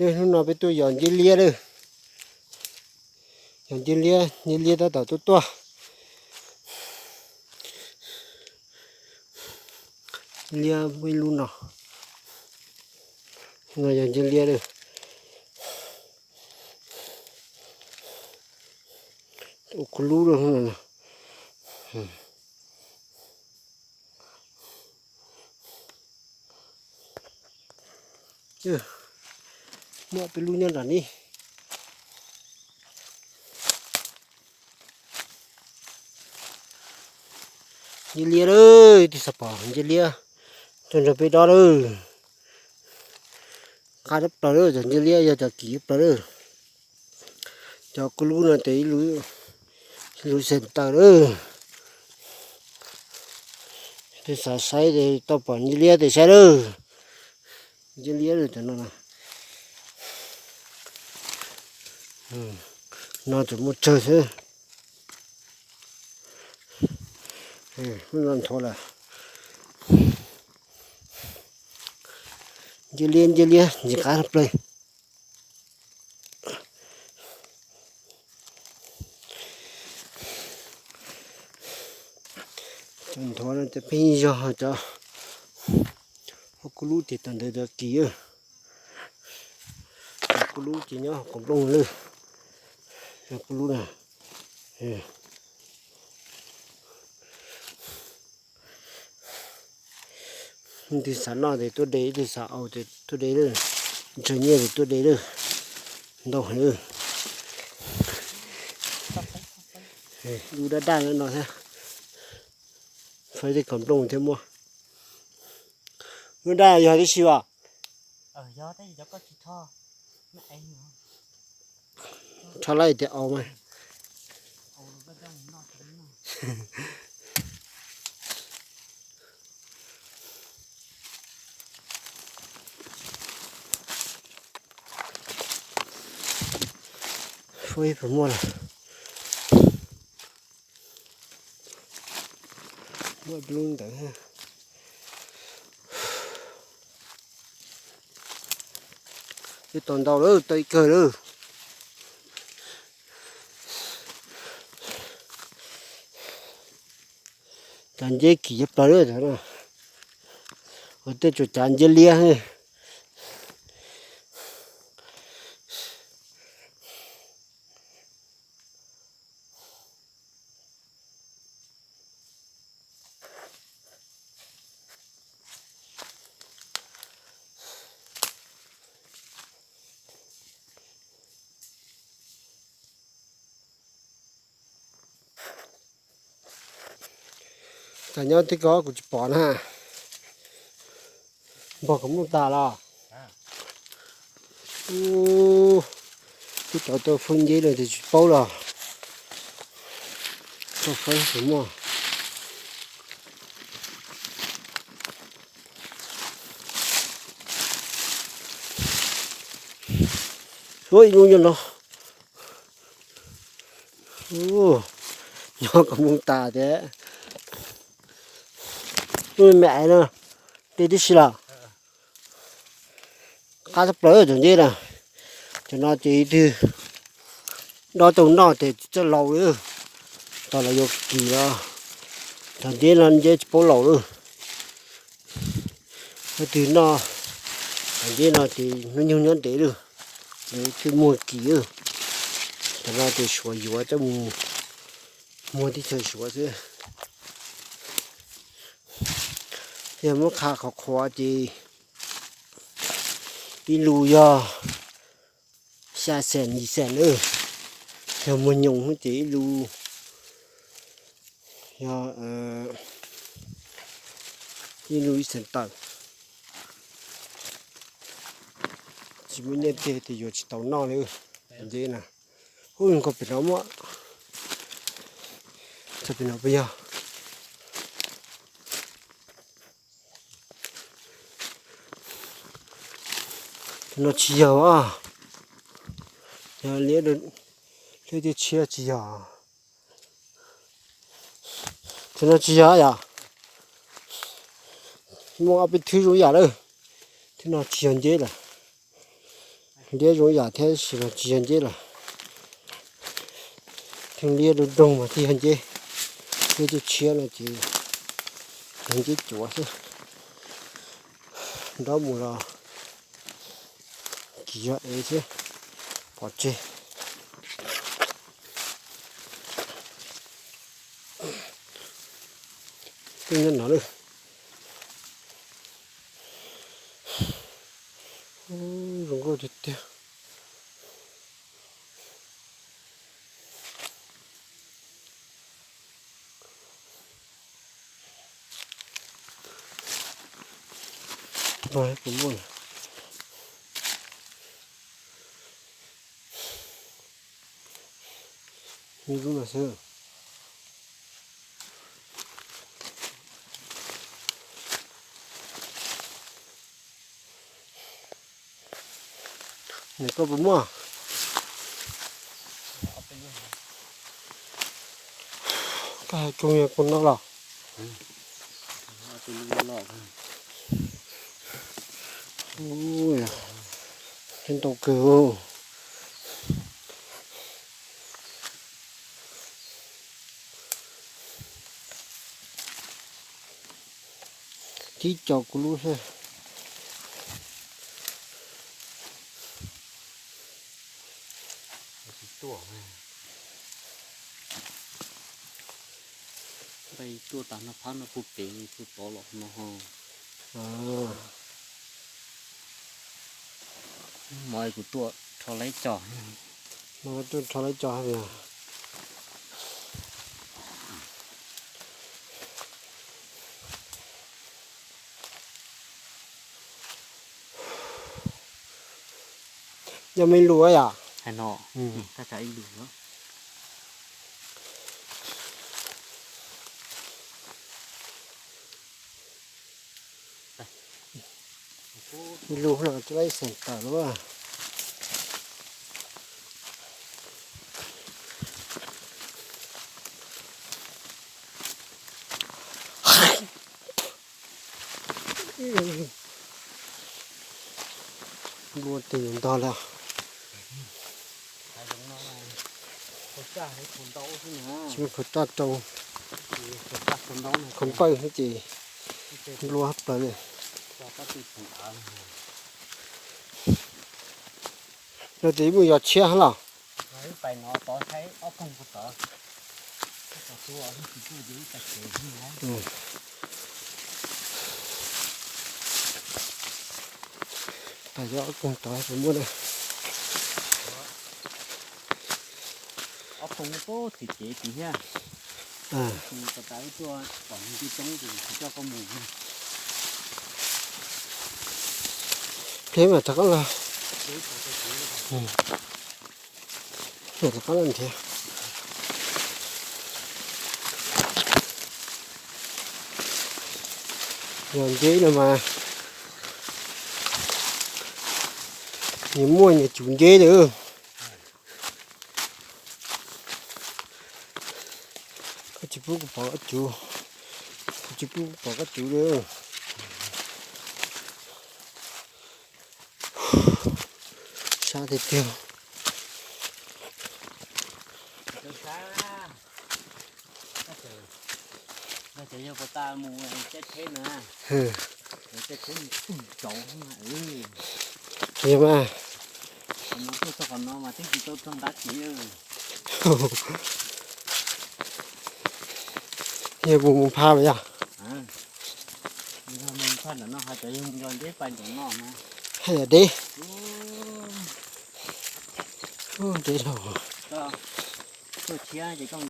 Hnub no peb tuaj yos ncej liab lawm. Yog ncej liab, ncej liab tab tom tuaj tuaj. Ncej liab muaj ib lub no. No yog ncej liab lawm. Ua kuv lub lawm no. Muaj peb lub nyob nram ni. Ncej liab lawm, tus xav pom ncej liab tuaj nrog peb dob lawm. Qab tshaj plaws lawm, cov ncej liab yog cov kim tshaj plaws lawm. Cov kuv lub no ces ib lub xeem tawm lawm. Tus xav saib ces tau pom ncej liab ces saib lawm. Ncej liab lawm cov no. No tseem muaj tsawg xwb. Nthuav lawm. Ncej liab, ncej liab ntxim qab tshaj plaws. Cov nthuav no ces pheej yog cov, hauv kuv lub ces tau ntawd cov kim. Hauv kuv lub ces nyob hauv qab nplooj lawm. Hauv kuv lub na. Ib tug xav noj ces tuaj de, ib tug xav aus ces tuaj de lawm, ntshaw nyiaj ces tuaj de lawm. Ntau heev. Lub daj daj no thiab. Faib tej kaus nplooj thiab muaj. Lub daj yog tib si as? Rho lawm tias aus mas. Faib puas muaj lawm. Muaj lub ntawd. Twb tau ntau lawm, tau ib kawg lawm. Cov nceb kim tshaj plaws lawm. Ua tej tsuas cav ncej liab. Txawm nyob twg ko kuv tsis pom na. Npog kom muaj tas los. Twb tau tau fwj nceb lawm tias tsis paub los. Tau fwj tsis muaj. Ua ib lub nyob no. Nyob kom mus tas thiab. Me no, tej tib si los. Qab tshaj plaws cov nceb na. Cov no ces ib tug dob tau noj ces txawj laus li. Tau los yuav kim los. Cov nceb no nceb tsis paub laus li. Leej twg noj cov nceb no ces hnub nyoog nyob ntev li. Thiaj muag kim. Cov no ces Suav yuav coj mus muag teb chaws Suav xwb. Yog muab qha qhov qhuav ces ib lus yog xya xees yim xees na. Yog muag nyoos ces ib lus yog ib lus ib xees tawm. Tsis muaj nyiaj tiag ces yuav tsis tau noj li. Nceb na. Ub, koj pem no muaj. Txog pem no puas yog? Tus no tsis yog a. Yog liab, liab tiag tshiab tsis yog. Tus no tsis yog yom. Muaj ob peb thwb zoo yam lawm. Thwb no tsis yog nceb lawm. Nceb zoo yam thiab sis mas tsis yog nceb lawm. Theej liab rau nroog mas thiaj yog nceb. Nceb tshiab tshiab no ces yog nceb cuav xwb. Nrov mus los tsis yog ev thiab, pov tseg. Twb nyob no lawm. Zoo nkauj tiag tiag. Puas muaj? Me lub no xwb. Nws koj puas muaj? Koj hais koog yog koog no los? Ntau kawg. Tib co kuv lub xwb. Tuaj tas no phab no puag pem li puag tod los no ho. Mov kuv tuaj rho laib cov. Tuaj rho laib cov hais tias yog me lus yom. Hais no, ib lus no. Lus no tsis laib xeem tawm lawm. Nplua tes ntog lawm. Tsis muaj khaws raj rau, khaws npawj xwb ces nplua hab plaws li. Yog tias muaj yos tshiab hab los. Pais yog ob koog tod puas muaj na. Ob koog tib cev tsis thiab. Tab sis tas tas wb tuaj pom nws coob coob ces tsis coj koj mus. Pliag mam rov qab los. Mam rov qab los nrhiav. Yog nceb no mas nyias muaj nyias cov nceb lawm. Koj tsis pub kuv pom koj cov, kuv tsis pub kuv pom koj cov li. Sab tiag tiag. Yog mas, yog mus mus phaj mas yog. Haj yam deb. Deb dhau. Tuaj tshiab ces koj